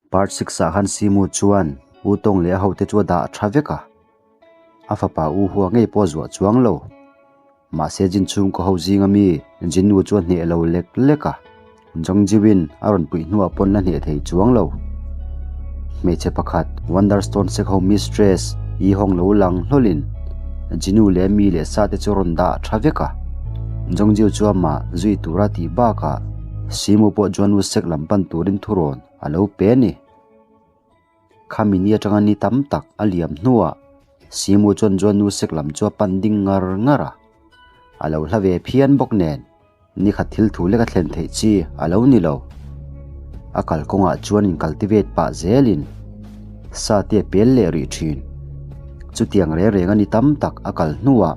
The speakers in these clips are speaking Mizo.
Part six-ah khan Simu chuan U Tawng leh a hote chu a dah tha vek a, a fapa U Hua ngei pawh a zuah chuang lo. Mahse Jin chhungkaw ho zinga mi Jin Nu chu a hneh lo lek lek a, Jong Jiwin a rawn puih hnuah pawn la hneh thei chuang lo. Hmeichhe pakhat Wonderstone sek ho mistress Yi Hong lo lang hlawlin Jin Nu leh mi leh sa te chu a rawn dah tha vek a, Jong Jiw chu amah zui tura tih bakah Simu pawh Juan Wu sek lam pan turin thurawn a lo pe a ni. Khami ni atanga ni tam tak a liam hnuah Simu chuan Juan Wu sek lam chu a pan ding ngar ngar a. A lo hla ve phian bawk nen ni khat thil thu lek a thlen theih chi a lo ni lo. A kalkawngah chuan in cultivate pah zelin sa te a pel leh rih thin. Chutiang reng reng a ni tam tak a kal hnuah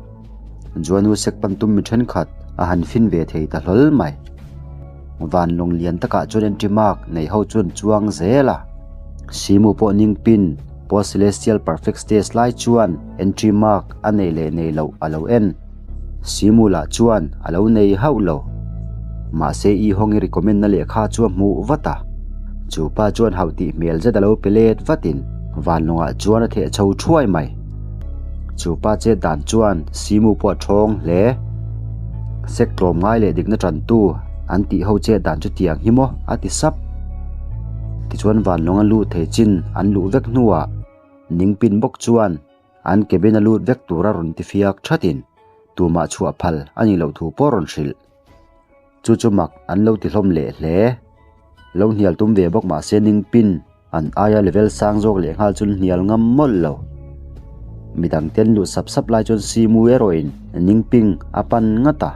Juan Wu sek pan tum mi thenkhat a han fin ve thei ta hlawl mai. Van lawng lian takah chuan entry mark nei ho chuan chuang zel a. Simu pawh ning pin Post Celestial Perfect Stage lai chuan entry mark a nei leh nei loh a lo en. Simu lah chuan a lo nei hauh lo. Mahse i hawngi recommend na lehkha chu a hmuh vat a. Chu pa chuan hauh tih hmel zet a lo pe let vatin van lawngah chuan a theh chho thuai mai. Chu pa chet dan chuan Simu pawh a thawng hle. Sek tlawm ngai leh dikna tantu an tih ho chet dan chu tiang hi maw a ti sap. Tichuan van lawnga lut thei chin an luh vek hnuah Ningpin bawk chuan an cabin a lut vek tura rawn ti fiak thatin tumah chhuah phal a nih loh thu pawh rawn hrilh. Chu chu mak an lo ti hlawm leh hle. Lo hnial tum ve bawk mahse Ningpin an aia level sang zawk leh nghal chu hnial ngam mawlh lo. Midang ten luh sap sap lai chuan Simu erawhin Ningping a pan ngat a.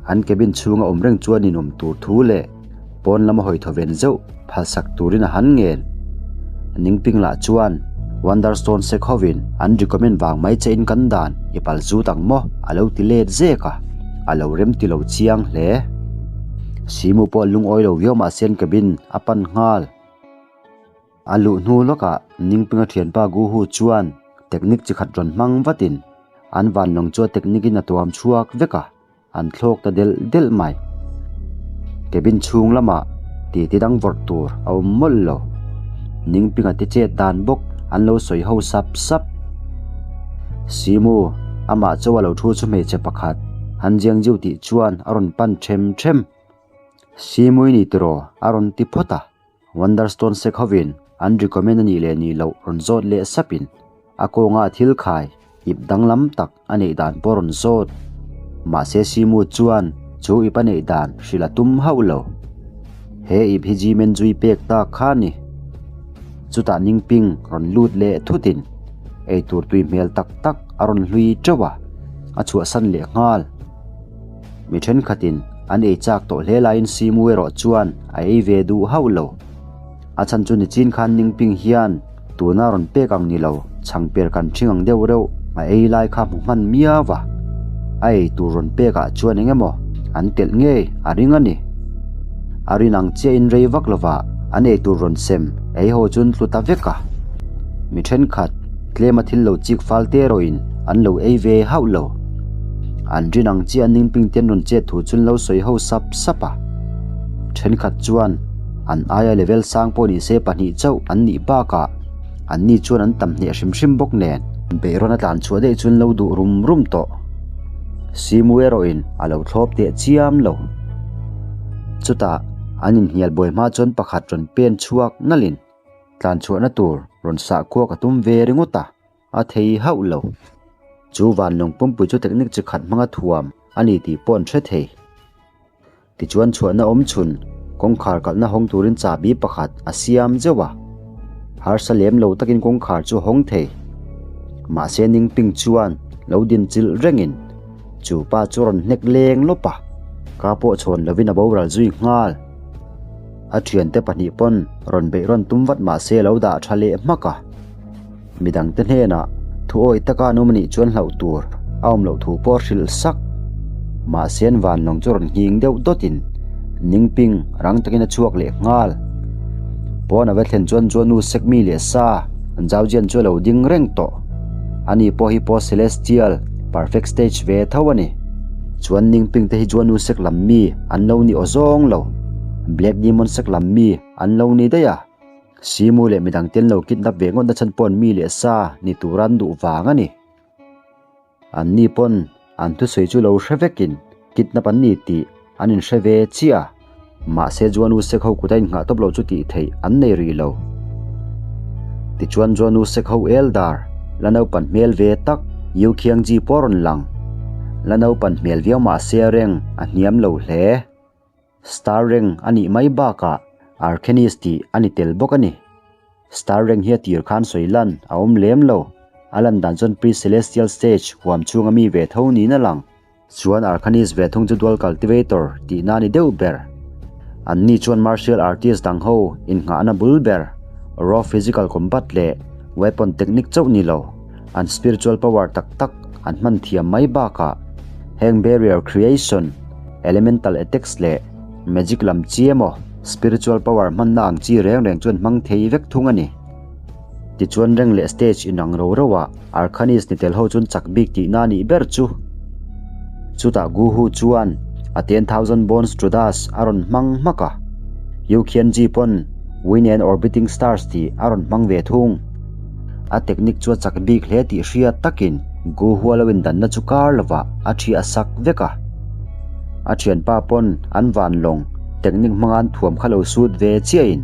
An cabin chhunga awm reng chuan inawm tur thu leh pawn lama hawi thaw ven zeuh phalsak turin a han ngen. Ningping lah chuan Wonderstone sek hovin an recommend vang mai che in kan dan i pal zut ang maw a lo ti let zek a, a lo rem ti lo chiang hle. Simu pawh lungawi lo viau mahse an cabin a pan nghal. A luh hnu lawkah Ningpinga thianpa Guhu chuan technique chi khat rawn hmang vatin an vanlawng chu a technique in a tuam chhuak vek a. An thlawk ta delh delh mai. Cabin chhung lamah titi dang vawrh tur a awm mawlh lo. Ningpinga te chet dan bawk an lo sawi ho sap sap. Simu, amah chaw a lo thu chu hmeichhe pakhat Han Jiangjiu tih chuan a rawn pan them them. Simu i ni tiraw? a rawn ti phawt a. Wonderstone sek hovin an recommend a nih leh nih loh rawn zawt leh sapin a kawnga thil khai ip danglam tak a neih dan pawh rawn zawt. Mahse Simu chuan chu ip a neih dan hrilh a tum hauh lo. He ip hi Jimen zui pek tak kha a ni. Chutah Ningping rawn lut leh thutin eitur tui hmel tak tak a rawn hlui teuh a, a chhuahsan leh nghal. Mi thenkhatin an ei chak tawh hle laiin Simu erawh chuan a ei ve duh hauh lo. A chhan chu nichin khan Ningping hian tuna rawn pek ang ni lo, chhangper kan ṭhing ang deuh reuh a ei lai kha hmu hman miau a. A ei tur rawn pekah chuan eng emaw an telh ngei a ring a ni. A rin ang chiahin rei vak lovah an ei tur rawn sem ei ho chu an tlu ta vek a. Mi thenkhat tlema thil lo chik fal te erawhin an lo ei ve hauh lo. An rin ang chiah Ningping te an rawn chet thu chu an lo sawi ho sap sap a. Thenkhat chuan an aia level sang pawh ni se pahnih chauh an nih bakah an ni chuan an tam hneh hrim hrim bawk nen beihrawn a tlan chhuah daih chu an lo duh rum rum tawh. Simu erawhin a lo thlawp teh chiam lo. Chutah an inhnial buai hma chuan pakhat rawn pen chhuak nalhin tlan chhuahna tur rawn sah kuak a tum ve ringawt a, a thei hauh lo. Chu vanlawng pumpui chu technique chi khat hmanga thuam a ni tih pawh an hre thei. Tichuan chhuahna awm chhun kawngkhar kalhna hawng turin chahbi pakhat a siam zeuh a, harsa lem lo takin kawngkhar chu a hawng thei. Mahse Ningping chuan lo dinchilh rengin chu pa chu rawn hnek leng lawp a, ka pawh chhawn lovin a boral zui nghal. A thiante pahnih pawn rawn beih rawn tum vat mahse a lo dah tha leh hmak a. Midangte hnenah thu awih taka an awm anih chuan hlauh tur a awm loh thu pawh a hrilh sak. Mahse an vanlawng chu rawn nghing deuh dawtin Ningping rang takin a chhuak leh nghal. Pawn a va thlen chuan Juanu Sekmi leh Sa an Zaujian chu a lo ding reng tawh. Ani pawh hi pawh Celestial Perfect Stage ve tho a ni. Chuan Ningping te hi Juanu Sek lam mi an lo ni awzawng lo. Black Demon Sek lam mi an lo ni daih a. Simu leh midang te an lo kidnap ve ngawt na chhan pawh an mi leh sa ni tura an duh vang a ni. An ni pawn an thusawi chu lo hre vekin kidnap an ni tih an inhre ve chiah a, mahse Juan U Sek ho kut a innghah tawp loh chu tih theih an nei rih lo. Tichuan Juan U Sek ho Eldar la naupan hmel ve tak Yu Khiang Ji pawh a rawn lang. La naupan hmel viau mahse a reng a hniam lo hle. Star reng a nih mai bakah Archenis tih a ni tel bawk a ni. Star reng hi a tir khan sawi lan a awm lem lo. A lan dan chuan Pre-Celestial Stage huam chhunga mi ve tho niin a lang. Chuan Archanis ve thung chu Dual Cultivator tihna a ni deuh ber. Anni chuan martial artist dang ho innghahna bul ber, raw physical combat leh weapon technique chauh ni lo, an spiritual power tak tak an hman thiam mai bakah heng barrier creation, elemental attacks leh magic lam chi emaw spiritual power hmanna ang chi reng reng chuan hmang thei vek thung a ni. Tichuan reng leh stage inang ro ro ah Archanis ni tel ho chuan chak bik tihna a nih ber chu. Chutah Guhu chuan a 10,000 Bones Judas a rawn hmang hmak a, Yu Khianji pawn Wind and Orbiting Stars tih a rawn hmang ve thung. A technique chu a chak bik hle tih hriat takin Guhua lo indanna chu kar lovah a thi a sak vek a. A thianpa pawn an van lawng technique hmanga an thuam kha lo sut ve chiahin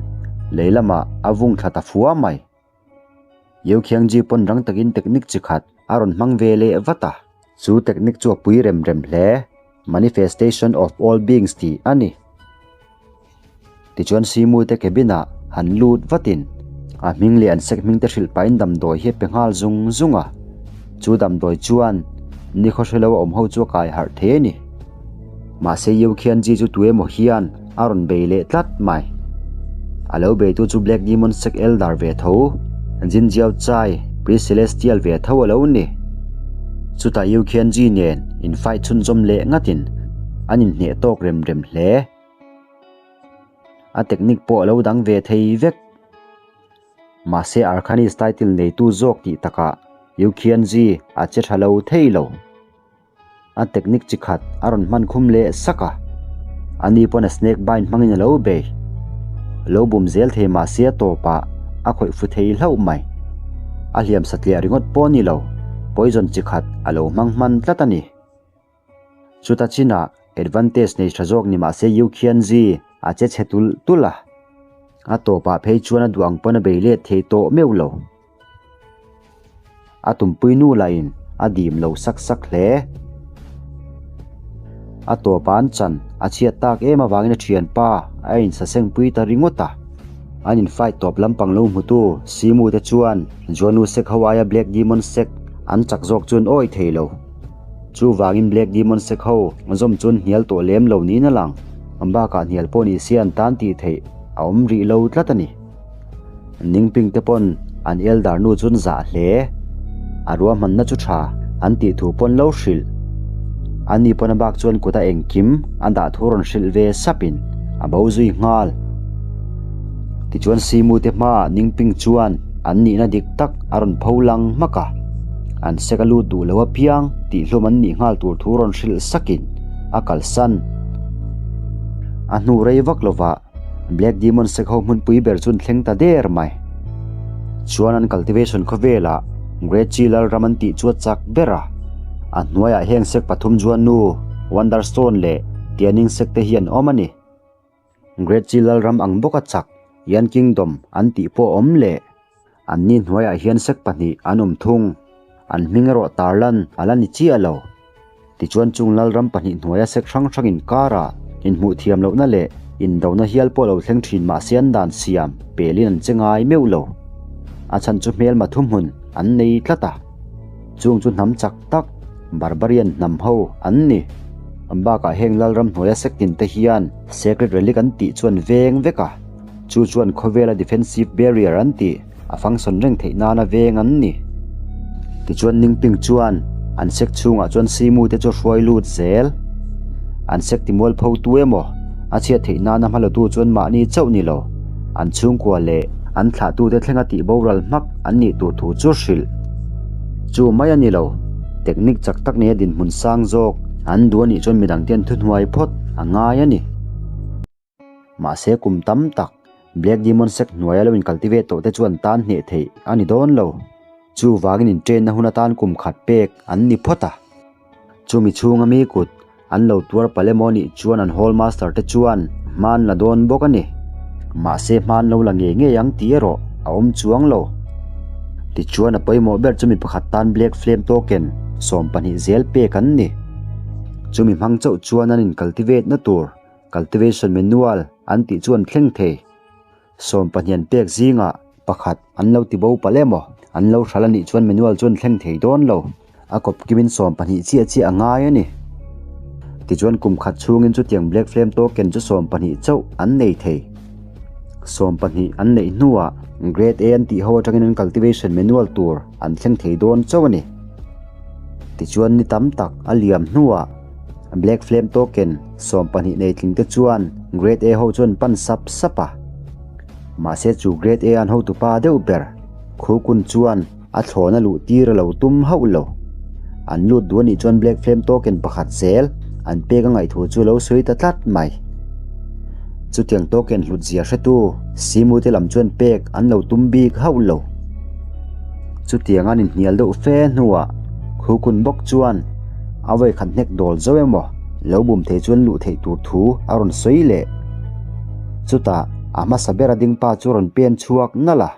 lei lamah a vung thla ta fua mai. Yeo Khiangji pawn rang takin technique chi khat a rawn hmang ve leh vat a. Chu technique chu a pui rem rem hle. Manifestation of all beings tih a ni. Tichuan Simu te cabin ah han lut vatin a hming leh an sek hming te hrilh pahin damdawi hi a pe nghal zung zung a. Chu damdawi chuan nikhaw hre lo a awm ho chu a kai harh thei a ni. Mahse Yu Khianji chu tu emaw hian a rawn bei leh tlat mai. A lo beitu chu Black Demon Sek Elder ve tho, Jin Jiao Chai, Priest Celestial ve tho a lo ni. Chutah Yu Khianji nen in fight chhunzawm leh ngatin an inhneh tawk rem rem hle. A technique pawh a lo dang ve thei vek. Mahse Arkhanis title neitu zawk tih takah Yu Khianji a che tha lo thei lo. A technique chi khat a rawn hman khum leh sak a, ani pawn a snake bind hmangin a lo bei. Lo bum zel thei mahse a tawpah a khawih fu thei hlauh mai. A hliam satliah ringawt pawh a ni lo, poison chi khat a lo hmang hman tlat a ni. Chuta chinah advantage nei tha zawk ni mahse Yu Khianzi a che chhe tulh tulh a, a tawpah phei chuan a duh ang pawn a bei let thei tawh meuh lo. A tumpui nu lahin a dim lo sak sak hle. A tawpa an chan a chhiat tak em avangin a thianpa a insasengpui ta ringawt a. An infight tawp lampang lo hmutu Simu te chuan Juanu Sek ho aia Black Demon Sek an chak zawk chu an awih thei lo. Chuvangin Black Demon Sek ho zawm chu an hnial tawh lem lo niin a lang. Bakah hnial pawh ni se an tan tih theih a awm rih lo tlat a ni. Ningping te pawn an eldar nu chuan zah hle. A ruahmanna chu tha an tih thu pawn lo hrilh. Ani pawn a bak chuan kut a engkim a dah thu rawn hrilh ve sapin a bo zui nghal. Tichuan Simu te hmaah Ningping chuan an nihna dik tak a rawn pho lang hmak a. An sek a lut duh lo apiang tih hlum an nih nghal tur thu rawn hrilh sakin a kalsan. A hnu rei vak lovah Black Demon sek ho hmunpui ber chu an thleng ta der mai. Chuan an cultivation khawvelah Great Chi Lalram an tih chu a chak ber a. A hnuaiah heng sek pathum chuan nu Wonderstone leh Tianning sek te hi an awm a ni. Great Chi Lalram ang bawka chak Yan Kingdom an tih pawh a awm leh. Anni hnuaiah hian sek pahnih an awm thung. An hming erawh tarlan a la ni chiah lo. Tichuan chung lalram pahnih hnuaia sek hrang hrang inkarah inhmuh thiam lohna leh indona hial pawh lo thleng thin mahse an dan siam pelin an che ngai meuh lo. A chhan chu hmelma thuhmun an nei tlat a. Chung chu hnam chak tak, barbarian hnam ho an ni. Bakah heng lalram hnuaia sek tin te hian sacred relic an tih chuan veng vek a. Chu chuan khawvela defensive barrier an tih a function reng theih nana veng an ni. Tichuan Ningping chuan an sek chhungah chuan Simu te chu hruai lut zel. An sek timual pho tu emaw a chhiat theih nana hmalatu chuan mahni chauh ni lo, an chhungkua leh an thlahtute thlenga tih boral hmak an nih tur thu chu hrilh. Chu mai a ni lo, technique chak tak neia dinhmun sang zawk an duh a nih chuan midangte an thuhnuai phawt a ngai a ni. Mahse kum tam tak, Black Demon Sect hnuaia lo incultivate tawh te chu an tan hneh theih a ni dawn lo. Chuvangin intrain-na hun atan kum khat pek an ni phawt a. Chumi chhunga mi kut an lo tuar palh emaw nih chuan an Hall Master te chuan hma an la dawn bawk a ni. Mahse hma an lo la ngei ngei ang tih erawh a awm chuang lo. Tichuan a pawimawh ber chu mi pakhat tan Black Flame Token 12 zel pek an ni. Chumi hmang chauh chuan an incultivate na tur Cultivation Manual an tih chu an thleng thei. 12 an pek zingah pakhat an lo ti bo palh emaw an lo hral a nih chuan manual chu an thleng thei dawn lo. A kawp kimin 12 chiah chiah a ngai a ni. Tichuan kum khat chhungin chutiang Black Flame token chu 12 chauh an nei thei. 12 an neih hnuah Grade A an tih ho atangin an cultivation manual tur an thleng thei dawn chauh a ni. Tichuan ni tam tak a liam hnuah Black Flame token 12 nei tling te chuan Grade A ho chu an pan sap sap a. Mahse chu Grade A an hotupa deuh ber Khukun chuan a thlawna luh tir a lo tum hauh lo. An lut duh anih chuan Black Flame token pakhat zel an pek a ngaihthu chu lo sawi ta tlat mai. Chutiang token hlut zia hretu Simu te lam chuan pek an lo tum bik hauh lo. Chutiang an inhnial deuh fe hnuah Khukun bawk chuan a vawikhat hnek dawl zo emaw lo bum thei chuan luh theih tur thu a rawn sawi leh. Chutah a hmasa ber a ding pa chu rawn pen chhuak nalh a,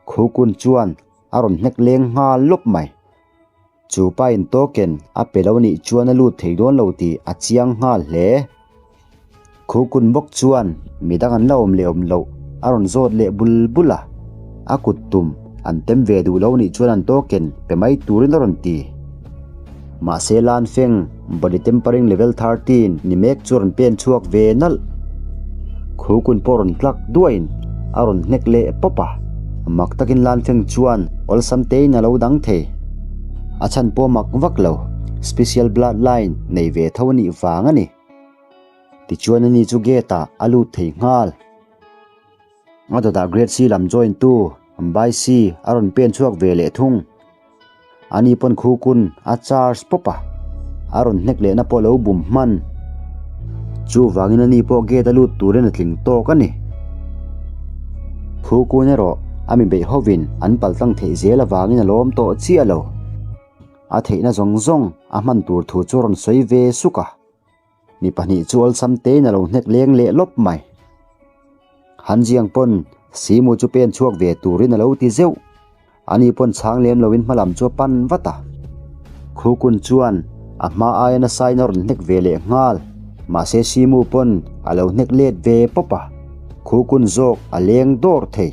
Khukun chuan a rawn hnek leng nghal lawp mai. Chu pa in token a pe lo nih chuan a lut thei dawn lo tih a chiang nghal hle. Khukun bawk chuan midang an la awm leh awm loh a rawn zawt leh bul bul a, a kut tum an tem ve duh lo nih chuan an token pe mai turin a rawn ti. Mahse Lan Feng body tempering level 13 ni mek chu rawn pen chhuak ve nalh. Khukun pawh rawn tlak duain a rawn hnek leh pawp a, mak takin Lan Feng chuan awlsam tein a lo dang thei. A chhan pawh mak vak lo, special bloodline nei ve tho a nih vang a ni. Tichuan ani chu gate ah a lut thei nghal. A dawtah Grade C lam join tu Bai C a rawn pen chhuak ve leh thung. Ani pawn khu kun a charge pawp a, a rawn hnek lehna pawh lo bum hman. Chuvangin ani pawh gate a lut turin a tling tawk a ni. Khu kun erawh a mi beih hovin an paltlang theih zel avangin a lawm tawh chiah lo. A theihna zawng zawng a hman tur thu chu a rawn sawi ve suk a. Mi pahnih chu awlsam tein a lo hnek leng leh lawp mai. Han Jiang pawn Simu chu pen chhuak ve turin a lo ti zeuh. Ani pawn chhang lem loin hma lam chu a pan vat a. Khukun chuan a hma aia nasain a rawn hnek ve leh nghal. Mahse Simu pawn a lo hnek let ve pawp a. Khukun zawk a leng dawr thei.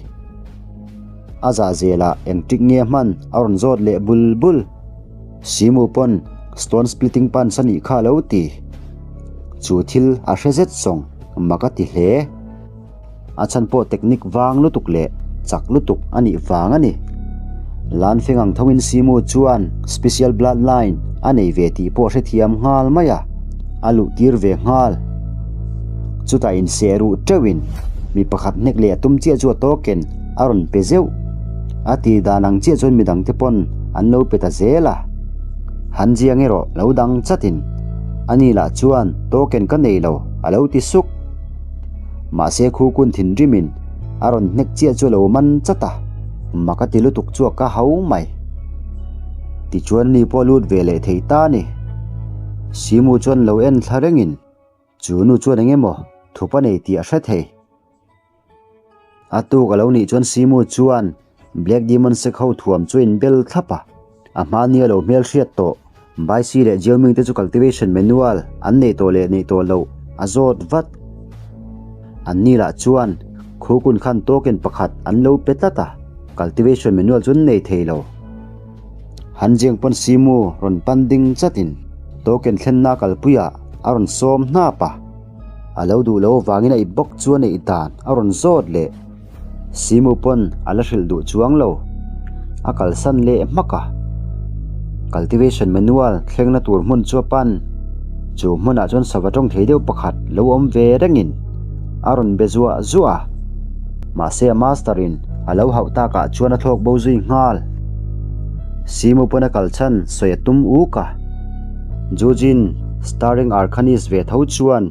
A zah zelah eng tik nge hman a rawn zawt leh bul bul. Simu pawn stone splitting punch a nih kha a lo ti. Chu thil a hre zet zawng mak a ti hle. A chhan pawh technique vang lutuk leh chak lutuk a nih vang a ni. Lan feng ang thoin Simu chuan special bloodline a nei ve tih pawh hrethiam nghal mai a, a luh tir ve nghal. Chutah inseh ruh teuhin mi pakhat hnek leh a tum chiah chu a token a rawn pe zeuh. A ti dan ang chiah chuan midang te pawn an lo pe ta zel a. Han Jiang erawh lo dang chatin ani lah chuan token ka nei lo a lo ti suk. Mahse khu kun thinrimin a rawn hnek chiah chu a lo man chat a, mak a ti lutuk chu a ka hau mai. Tichuan ni pawh lut ve leh thei ta a ni. Simu chuan lo en thla rengin chu nu chuan eng emaw thup a nei tih a hre thei. A tuk a lo nih chuan Simu chuan Black Demon Sek ho thuam chu a inbel thlap a, a hmani a lo hmelhriat tawh. Bai Si leh Jiao Ming te chu cultivation manual an nei tawh leh neih tawh loh a zawt vat. An ni lah chuan khu kun khan token pakhat an lo pe tlat a, cultivation manual chu an nei thei lo. Han Jiang pawn Simu rawn pan ding chatin token thlenna kalpuiah a rawn sawm hnap a. A lo duh lo avangin a ip bawk chu a neih dan a rawn zawt leh. Simu pawn a la hrilh duh chuang lo. A kalsan leh hmak a. Cultivation manual thlengna tur hmun chu a pan. Chu hmunah chuan sava tawng thei deuh pakhat lo awm ve rengin a rawn be zuah zuah a. Mahse a master in a lo hauh takah chuan a thlawk bo zui nghal. Simu pawn a kal chhan sawi a tum uk a. Jujin, starring Arkhanis ve tho chuan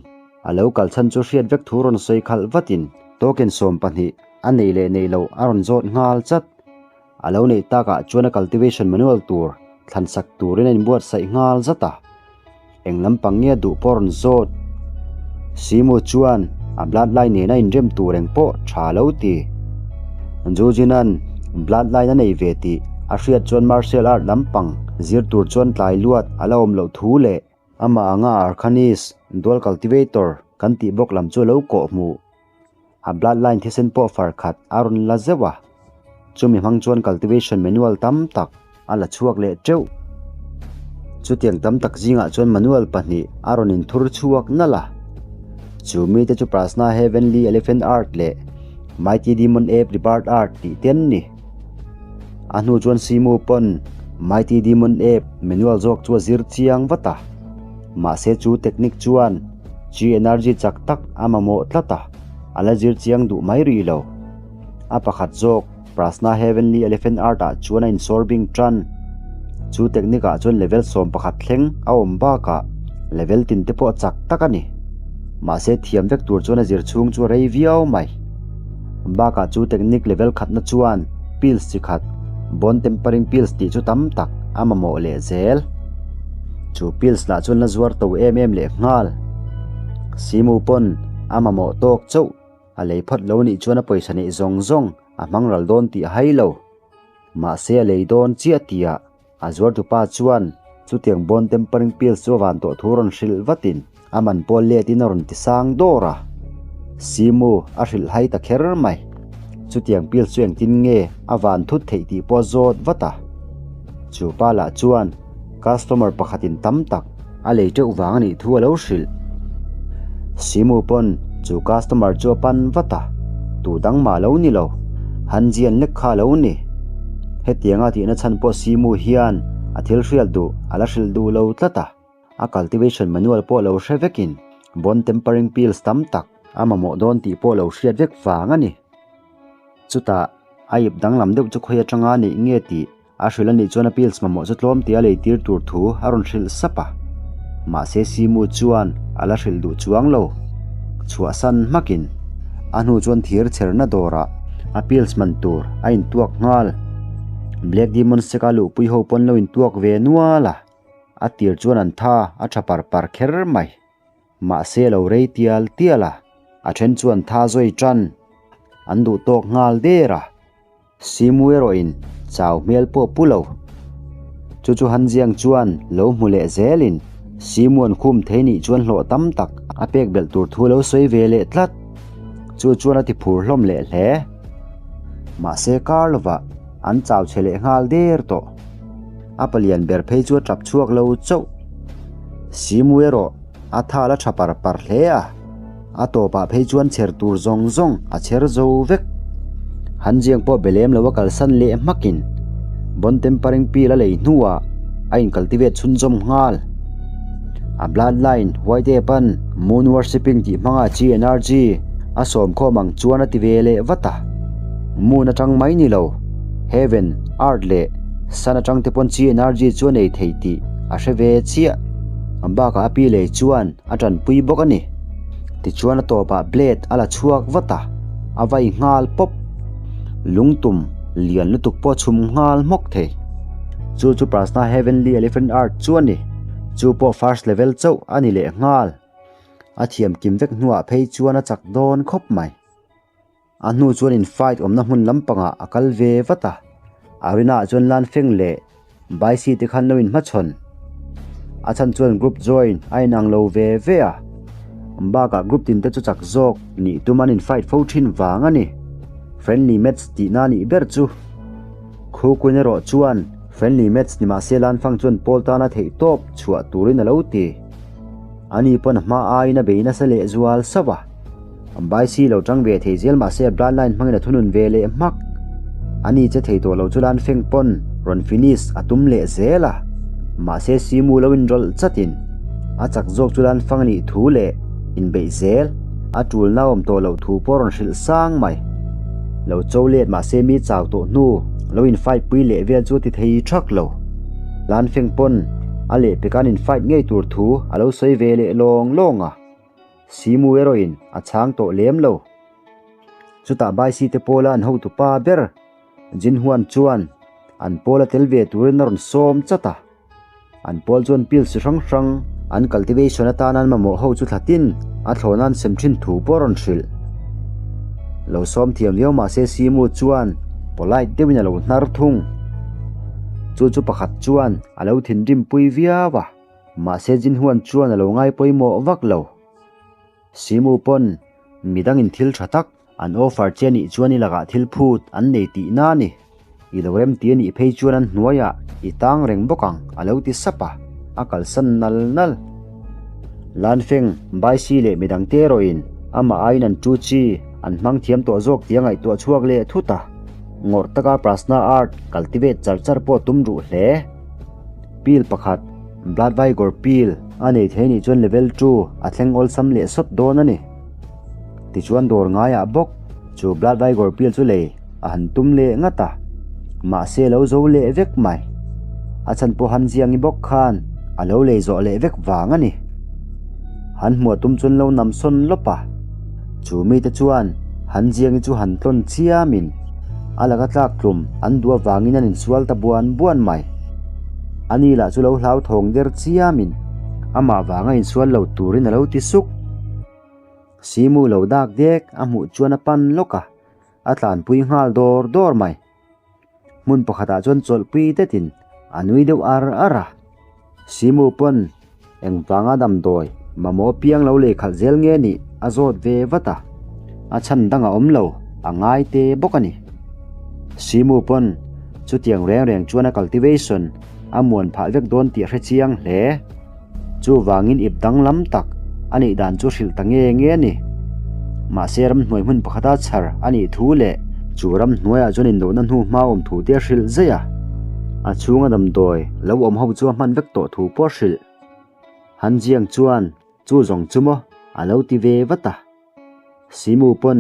a lo kal chhan chu hriat vek thu rawn sawi khalh vatin. Token 12 a neih leh neih loh a rawn zawt nghal chat. A lo neih takah chuan a cultivation manual tur thlan sak turin a inbuatsaih nghal zat a. Eng lampang nge a duh pawh a rawn zawt. Simu chuan a bloodline nena inrem tur eng pawh tha lo ti. Jujinan bloodline a nei ve tih a hriat chuan martial art lampang zir tur chuan tlai luat a la awm loh thu leh amah anga Arcanist dual cultivator kan tih bawk lam chu a lo kawh hmuh. A bloodline thisen pawh far khat a rawn la zeuh a, chumi hmang chuan cultivation manual tam tak a la chhuak leh teuh. Chutiang tam tak zingah chuan manual pahnih a rawn inthur chhuak nalh a, chu mite chu Prasna Heavenly Elephant Art leh Mighty Demon Ape Rebirth Art tih te an ni. A hnu chuan Simu pawn Mighty Demon Ape manual zawk chu a zir chiang vat a, mahse chu technique chuan Chi energy chak tak a mamawh tlat a, a la zir chiang duh mai rih lo. A pakhat zawk, Prasna Heavenly Elephant Art ah chuan a insawr bing tan. Chu technique ah chuan level 11 thleng a awm bakah level tin te pawh chak tak a ni. Mahse thiam vek tur chuan a zir chhung chu a rei viau mai. Bakah chu technique level khatna chuan pills chi khat, bone tempering pills tih chu tam tak a mamawh leh zel. Chu pills lah chuan la zuar to em em leh nghal. Simu pawn a mamawh tawk chauh a lei phawt lo nih chuan a pawisa neih zawng zawng a hmang ral dawn tih a hai lo. Mahse a lei dawn chiah tihah A zuartupa chuan chutiang bone tempering pills chu a van tawh thu rawn hrilh vatin a man pawl letin a rawn ti sang dawr a. Simu a hrilh hai ta kher mai. Chutiang pills chu engtin nge a van thut theih tih pawh a zawt vat a. Chu pa lah chuan customer pakhatin tam tak a lei teuh vang a nih thu a lo hrilh. Simu pawn chu customer chu a pan vat a, tu dang mah lo ni lo, han zian lek kha a lo ni. Hetianga tihna chhan pawh Simu hian a thil hriat duh a la hrilh duh lo tlat a, a cultivation manual pawh lo hre vekin bone tempering pills tam tak a mamawh dawn tih pawh lo hriat vek vang a ni. Chutah a ip danglam deuh chu khawi atanga neih nge tih A hrilh a nih chuan a pills mamawh chu tlawm tia lei tir tur thu a rawn hrilh sap a. Mahse Simu chuan a la hrilh duh chuang lo. Chhuahsan hmakin a hnu chuan thir chherna dawrah a pills man tur a intuak nghal. Black Demon Sek-a luhpui ho pawn lo intuak ve nual a, a tir chuan an tha a tha par par kher mai. Mahse a lo rei tial tial a, a then chuan tha zawi tan an duh tawk nghal der a. Simu erawhin chau hmel pawh pu lo. Chu chu Han Jiang chuan lo hmu leh zelin Simu an khum thei nih chuan hlawh tam tak a pek belh tur thu lo sawi ve leh tlat. Chu chuan a ti phur hlawm leh hle. Mahse kar lovah an chau chhe leh nghal der tawh. A palian ber phei chu a tap chhuak lo chauh. Simu erawh a thal a tha par par hle a. A tawpah phei chuan chher tur zawng zawng a chher zo vek. Han Jiang pawh be lem lo a kalsan leh hmakin bone tempering pill a lei hnuah a in cultivate chhunzawm nghal. A bloodline White Ape an Moon Worshipping tih hmanga chi energy a sawm khawm ang chuan a ti ve leh vat a. Moon atang mai ni lo, Heaven, Earth leh Sun atang te pawn chi energy chu a nei thei tih a hre ve chiah. Bakah a pi lei chuan a tanpui bawk a ni. Tichuan a tawpah blade a la chhuak vat a, a vai nghal pawp. Lungtum lian lutuk pawh a chhum nghal hmawk thei. Chu chu Prasna Heavenly Elephant Art chu a ni. Chu pawh first level chauh a ni leh nghal. A thiam kim vek hnuah phei chuan a chak dawn khawp mai. A hnu chuan in fight awmna hmun lampangah a kal ve vat a, Arena ah chuan Lan Feng leh Bai Si te khan lo in hmachhawn. A chhan chuan group join a inang lo ve ve a, bakah group tin te chu chak zawk nih tum an in fight fo thin vang a ni. Friendly match tihna a nih ber chu. Khu Queen erawh chuan friendly match ni mahse Lan Fang chuan pawl tana theih tawp chhuah turin a lo ti. Ani pawn a hma aiin a bei nasa leh zual sauh a. Bai si lo tang ve thei zel mahse a bloodline hmangin a thunun ve leh hmak. Ani che thei tawh lo chu Lan Feng pawn rawn finish a tum leh zel a. Mahse Simu lo inrawlh chatin a chak zawk chu Lan Fang nih thu leh inbeih zel a tulna awm tawh loh thu pawh rawn hrilh sang mai. Lo cho let mahse mi chau tawh hnu lo in fight pui leh vel chu a ti thei thak lo. Lan Feng pawn a lehpek an in fight ngei tur thu a lo sawi ve leh lawng lawng a. Simu erawhin a chhang tawh lem lo. Chutah Baisi te pawla an hotupa ber Jin Huan chuan an pawla tel ve turin a rawn sawm chat a. An pawl chuan pills chi hrang hrang an cultivation atana an mamawh ho chu thlatin a thlawhna an sem thin thu pawh a rawn hrilh. Lo sawm thiam viau mahse Simu chuan polite deuhin a lo hnar thung. Chu chu pakhat chuan a lo thinrim pui viau a, mahse Jinhuan chuan a lo ngai pawimawh vak lo. Simu pawn midangin thil tha tak an offer che anih chuan i lakah thil phut an nei tihna a ni. I lo rem ti anih phei chuan an hnuaiah i tang reng bawk ang a lo ti sap a, a kalsan nal nal. Lanfeng, Baisi leh midangte erawhin amah aiin an tu chi an hmang thiam tawh zawk tih a ngaihtuah chhuak leh thut a, ngawrh taka Prasna Art cultivate char char pawh tum ruh hle. Pil pakhat, Blood Vigor Pil a nei thei anih chuan level 2 a thleng awlsam leh sawt dawn a ni. Tichuan dawr ngaiah bawk chu Blood Vigor Pil chu lei a han tum leh ngat a, mahse a lo zo leh vek mai. A chhan pawh han ziangi bawk khan a lo lei zawh leh vek vang a ni. Han hmuah tum chuan lo nam sawn lawp a, chu mite chuan han ziangi chu han tlawn chiamin a laka tlak tlum an duh avangin an insual ta buan buan mai. Ani lah chu lo hlauthawng der chiamin amah vanga insual lo turin a lo ti suk. Simu lo dak dek a hmuh chuan a pan lawk a, a tlanpui nghal dawr dawr mai. Hmun pakhatah chuan chawlhpui detin a nui deuh ar ar a. Simu pawn engvanga damdawi mamawh piang lo lei khalh zel nge nih a zawt ve vat a, a chhan dang a awm lo, a ngai te bawk a ni. Simu pawn chutiang reng reng chuan a cultivation a muan phah vek dawn tih a hre chiang hle. Chuvangin ip danglam tak a nih dan chu hrilh ta nge nge a ni. Mahse ramhnuai hmun pakhata chhar a nih thu leh chu ramhnuaiah chuan indohna hnu hma awm thu te a hrilh zaih a. A chhunga damdawi lo awm ho chu a hman vek tawh thu pawh a hrilh. Han Jiang chuan chu zawng chu maw a lo ti ve vat a. Simu pawn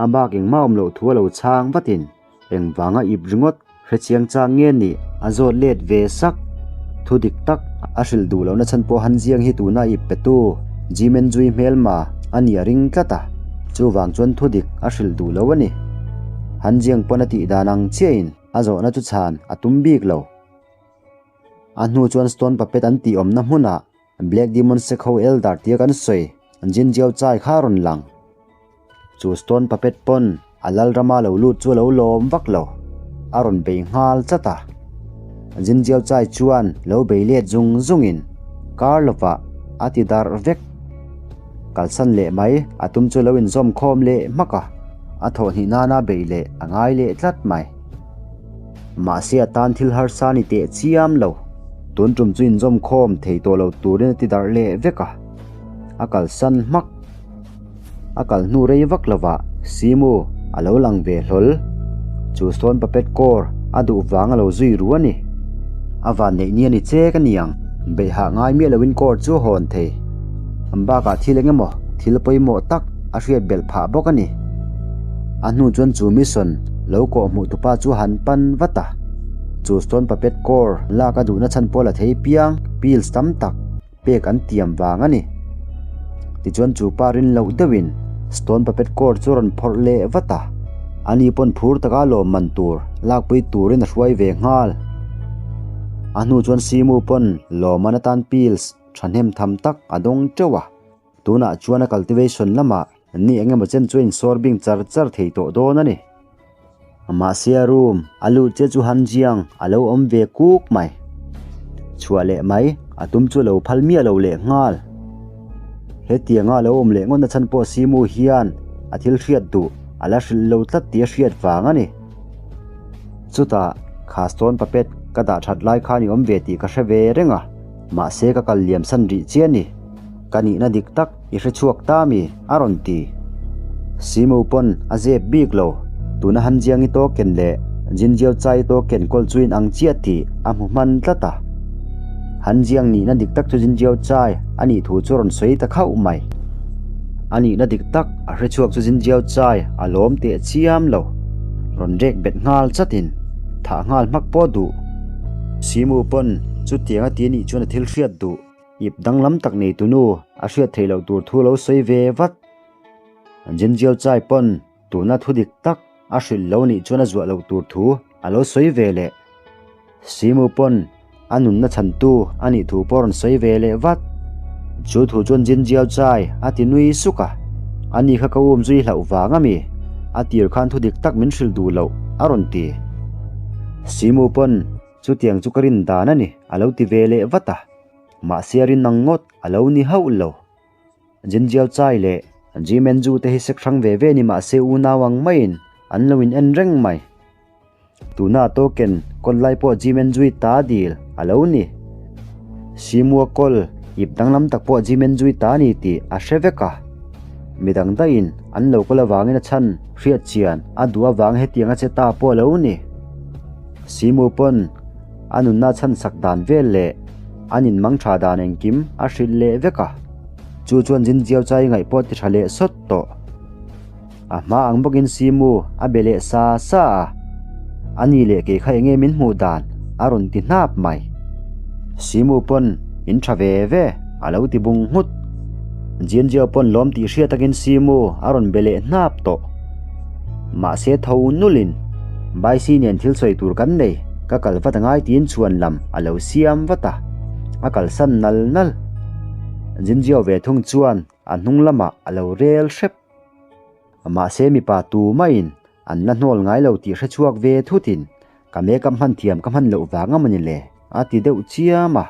a bak engmah awm loh thu a lo chhang vatin engvanga ip ringawt hre chiang chang nge nih a zawt let ve sak. Thu dik tak a hrilh duh lohna chhan pawh han ziang hi tuna ip petu Jimenjui hmelma a nih a ring tlat a, chuvang chuan thu dik a hrilh duh lo a ni. Han ziang pawn a tih dan ang chiahin a zawhna chu chhan a tum bik lo. A hnu chuan Stone Puppet an tih awmna hmunah Black Demon Sekho Elder tia kan sawi Jin Jiao Chai kha a rawn lang. Chu Stone Puppet pawn a Lalrama lo lut chu a lo lawm vak lo, a rawn bei nghal tlat a. Jin Jiao Chai chuan lo bei let zung zungin kar lovah a ti darh vek. Kalsan leh mai a tum chu lo inzawm khawm leh hmak a, a thawhhnih nana beih leh a ngai leh tlat mai. Mahse a tan thil harsa ni teh chiam lo. Tun tum chu inzawm khawm thei tawh lo turin a ti darh leh vek a. A kalsan hmak. A kal hnu rei vak lovah Simu a lo lang ve hlawl. Chu sawn puppet core a duh vang a lo zui ru a ni. A van neih ni a ni che ka ni ang. Beihah ngai miah loin core chu a hawn thei. Bakah thil eng emaw thil pawimawh tak a hriat belh phah bawk a ni. A hnu chuan chu mission lo kawh hmuh tupa chu han pan vat a. Chu stone puppet core lak a duhna chhan pawh la thei piang pills tam tak pek an tiam vang a ni. Tichuan chu pa rin loh deuhin stone puppet core chu a rawn phawrh leh vat a. Ani pawn phur taka lawmman tur lakpui turin a hruai ve nghal. A hnu chuan Simu pawn lawmman atan pills thahnem tham tak a dawng teuh a. Tunah chuan a cultivation lamah ni eng emaw chen chu a insawr bing char char thei tawh dawn a ni. Mahse a room a lut che chu Han Jiang a lo awm ve kuk mai. Chhuah leh mai a tum chu a lo phal miah lo leh nghal. Hetianga a lo awm leh ngawtna chhan pawh Simu hian a thil hriat duh a la hrilh lo tlat tih a hriat vang a ni. Chutah kha stone puppet ka dah that lai khan i awm ve tih ka hre ve reng a. Mahse ka kal liam san rih chiah ni. Ka nihna dik tak i hre chhuak ta mi? a rawn ti. Simu pawn a zep bik lo. Tuna Han Jiangi token leh Jin Jiao Chai token kawl chu in ang chiah tih a hmu hman tlat a. Han Jiang nihna dik tak chu Jin Jiao Chai a nih thu chu rawn sawi ta khauh mai. A nihna dik tak a hre chhuak chu Jin Jiao Chai a lawm teh chiam lo. Rawn rek bet nghal chatin thah nghal hmak pawh duh. Simu pawn chutiang a ti anih chuan a thil hriat duh. Ip danglam tak nei tunu a hriat theih loh tur thu lo sawi ve vat. Jinjiao Chai pawn Tuna thu dik tak a hrilh lo nih chuan a zuah loh tur thu a lo sawi ve leh. Simu pawn a nunna chhantu a nih thu pawh a rawn sawi ve leh vat. Chu thu chuan Jin Jiao Chai a ti nui suk a, Ani kha ka um zui hlauh vang a mi? A tir khan thu dik tak min hrilh duh loh a rawn ti. Simu pawn chutiang chu ka rin dan a ni a lo ti ve leh vat a, mahse a rin ang ngawt a lo ni hauh lo. Jinjiao Chai leh Jimenju te hi sek hrang ve ve ni mah se unau ang maiin an lo in en reng mai. Tuna token kawl lai pawh Jimenjui ta dil a lo ni. Simua kawl ip danglam tak pawh Jimenjui ta ni tih a hre vek a. Midang daihin an lo kawl avangin a chhan hriat chian a duh avang hetiang a che ta pawh a lo ni. Simu pawn A nunna chhan sak dan vel leh an inmang tha dan engkim a hrilh leh vek a, chu chuan Jinjiao Chai ngaih pawh ti tha leh sawt tawh. A hma ang bawkin Simu a be leh sa sa a, A ni leh kei kha enge min hmuh dan a rawn ti hnap mai. Simu pawn in tha ve ve a lo ti bung nghut. Jinjiao pawn lawm tih hriat takin Simu a rawn be leh hnap tawh. Mahse tho nulin Baisi nen thil sawi tur kan nei, ka kal vat angai tiin chhuan lam a lo siam vat a, a kalsan nal nal. Jinjiao ve thung chuan a hnung lamah a lo rel hrep. Mahse mipa tu maiin an la hnawl ngai lo tih hre chhuak ve thutin ka makeup hman thiam ka hman loh vang a mawni le a ti deuh chiam a.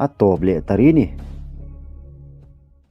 A tawp leh ta ri ni.